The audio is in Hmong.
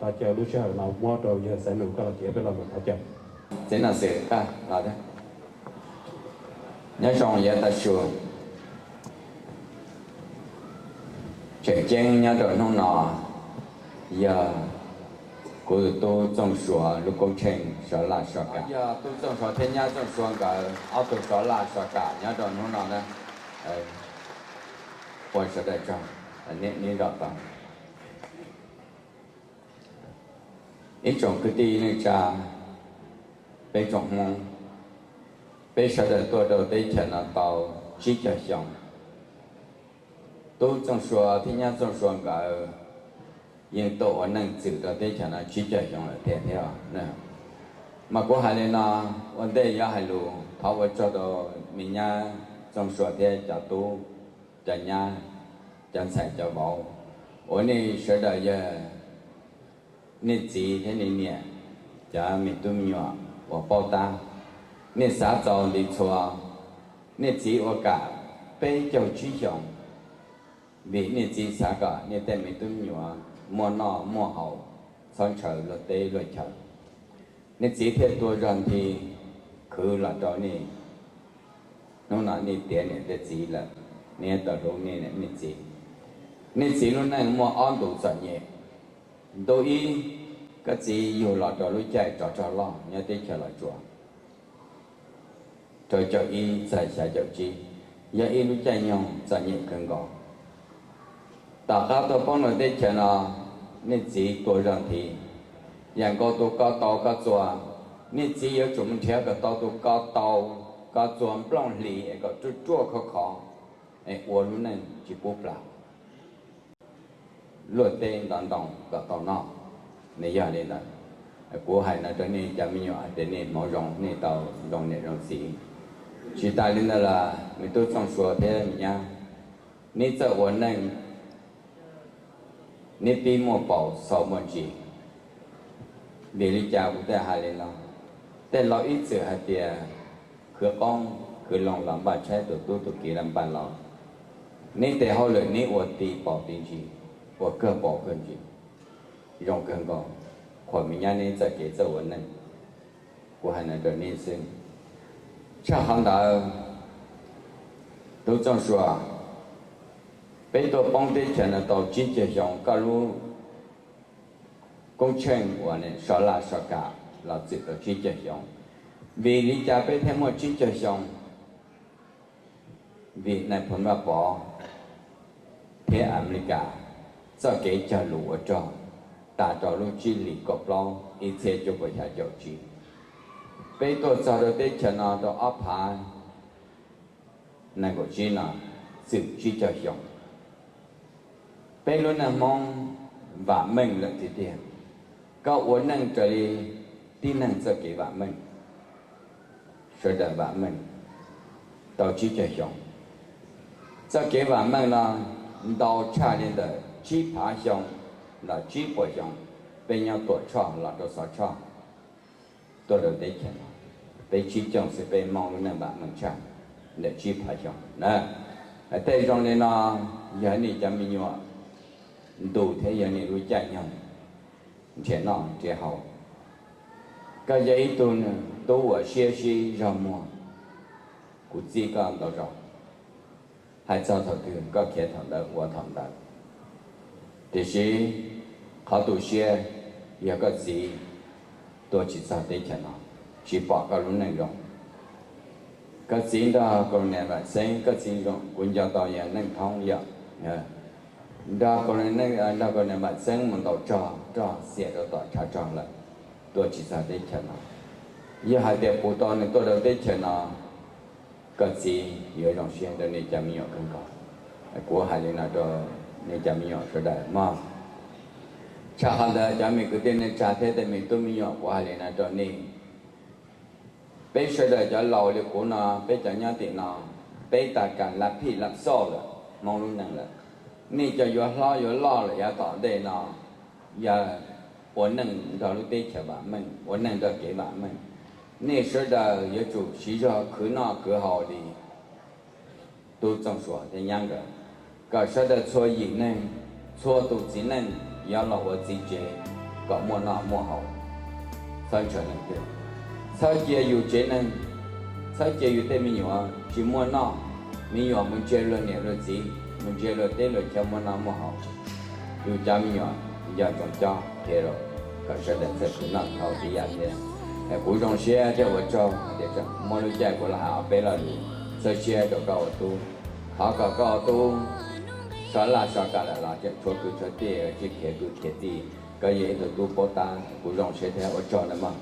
Thov caw lub sij hawm no muab rau yawg Xaiv Nus koj los ces peb los mus thov caw. Txiv Nom Xwm, nyob zoo yawg Tag Su. Tseem ceeb nyob rau hnub no yog kuv tus tub Txooj Suav lub koob tsheej Sov Laj Sov Kam. Yog tub Txooj Suav thiab nyab Txooj Suav nkawd ob tug Sov Laj Sov Kam nyob rau hnub no na. Ua sawv daws tsaug, neb zov tau. Ib tsoom kwv tij neej tsa, peb tsoom Hmoob, peb sawv daws tuaj rau teb chaws no tau tsib caug xyoo. Tub Txooj Suav thiab nyab Txooj Suav nkawd yeej tuaj ua neej txwm rau teb chaws no tsib caug xyoo lawm tiag thiab. Mas kuv hais li no, ua ntej yuav hais lus thov ua tsaug rau me nyab Txooj Suav thiab cov tub, cov nyab, cov ntxhais cov vauv, uas nej sawv daws yog nej txiv thiab nej niam, cov me tub me nyuam uas paub tab, nej xav txaus nti txhua. Nej txiv ua kam peb caug tsib xyoos, vim nej txiv xav kom nej tej me tub me nyuam muaj noj muaj haus, txhob ntshaw luag teb luag chaw. Nej txiv thiaj tua zog nthi khwv los rau nej. Hnub no nej tiav niam tiav txiv lawm, nej tau hlub nej niam nej txiv. Nej txiv lub neej muaj ob ntu txom nyem. Ntu ib, koj txiv yug los rau lub caij tsov rog loj nyob teb chaws Los Tsuas, rau caum ib txog xya caum tsib, yog ib lub caij nyoog txom nyem kawg nkaus. Tom qab tuaj poob rau teb chaws no, nej txiv tua zog nthi, yam nkaus tus ko tau ko txuas, nej txiv yuav tsum mus nrhiav kom tau tus ko tau ko txuas nplooj hlis es kom ruaj ruaj khov khov, es ua lub neej tsis pub plam, luaj teb ntov ntoo kom tau noj. Nws yog li ntawd. Kuv hais no rau nej cov me nyuam hais tias nej hmoov zoo nej tau zoo niam zoo txiv. Tsis tas li ntawd los me tub Txooj Suav thiab me nyab, neb txawj ua neej, neb pib muaj paus xaus muaj ntsis. Vim li cas kuv thiaj hais li no? Tej laus ib txwm hais tias khwv qoob khwv loo los npaj tshaib, tus tub tus kiv los npaj laus. Neb tes hauj lwm neb ua ti paus ti ntsis, ua kawg paus kawg ntsis, zoo kawg nkaus, qhuas me nyab neb txoj kev txawj ua neej. Kuv hais no rau neb xwb. Tshaj qhov ntawd, tub Txooj Suav, peb tuaj poob teb chaws no tau tsib caug xyoo, koj lub koob tsheej uas Sov Laj Sov Kam los txwm tau tsib caug xyoo. Vim li cas peb thiaj muaj tsib caug xyoo? Vim nais phoo Vaj Pov thiab Amelikas txoj kev cog lus ua rog tas rau lub tsib hlis kaum plaub ib txhiab cuaj puas xya caum tsib. Peb tuaj txog rau teb chaws no rau ob phav nees nkaum tsib no txwm tsib caug xyoo. Peb lub neej Hmoob vam meej lawm tiag tiag. Koj ua neej raws li tib neeg txoj kev vam meej, sawv daws vam meej tau tsib caug xyoo. Txoj kev vam meej no ntau tshaj li ntawm tsib phav xyoo los tsib puas xyoo, peb nyob Tuam Tshoj los rau Xov Tshoj, tuaj rau teb chaws no, peb tsib caug xwb peb Hmoob lub neej vam meej tshaj ntawm tsib phav xyoo na. Tej zoo li no yog nej cov me nyuam ntu thiab yog nej lub caij nyoog nrhiav noj nrhiav haus. Koj yog ib tug tub uas siab sib zog muag, kuv txib koj ntau zaus, hais txog thaum twg koj khiav thaum ntawd ua thaum ntawd. Tiam sis qhov tu siab yog koj txiv tuaj tsis txog teb chaws no, tsis pom koj lub neej zoo. Koj txiv nrog Colonel Vam Xeeb, koj txiv zoo, kuv nco tau yog Neej Thoob yom, nrog Colonel, nrog Colonel Vam Xeeb mus ntaus rog, rog xiam rau tom tshav rog lawm, tuaj tsis txog teb chaws no. Yog hais tias kuv tau nws tuaj rau teb chaws no, koj txiv yuav zoo siab rau nej cov me nyuam kawg nkaus. Kuv hais li no rau nej cov me nyuam sawv daws mog. Tshaj qhov ntawd cov me kwv tij neej tsa thiab tej me tub me nyuam, kuv hais li no rau nej. Peb sawv daws cov laus li kuv no, peb cov nyob tim no, peb tas kam lab phij lab xoj lawm Hmoob lub neej lawm. Nej cov yuav hlob yuav loj lawm yav tom ntej no, yog ua neej nrog lub teb chaws vam meej, ua neej nrog kev vam meej. Nej sawv daws yuav tsum siv zog khwv noj khwv haus li tub Txooj Suas thiab nyab nkawd, kom sawv daws txhua yim neeg, txhua tus txiv neej yuav los ua txiv tsev, kom muaj noj muaj haus, txhob ntshaw leej twg, txhob cia yus tsev neeg, txhob cia yus tej me nyuam tsis muaj noj, me nyuam mus ntsia luag niam luag txiv, mus ntsia luag teb luag chaw muaj noj muaj haus, yus cov me nyuam nco ntsoov cob qhia rau kom sawv daws txawj khwv noj khwv haus tib yam thiab. Kuv zoo siab thiab ua tsaug tias muaj lub caij kuv los hais ob peb lo lus txawj siab rau koj ua tub. Thov kom koj ua tub so laj so kam lawm los tseem tshuav kwv tshuav tij, tsis khiav kwv khiav tij, koj yog ib tug tub paub tab. Kuv zoo siab thiab ua tsaug nawb mog.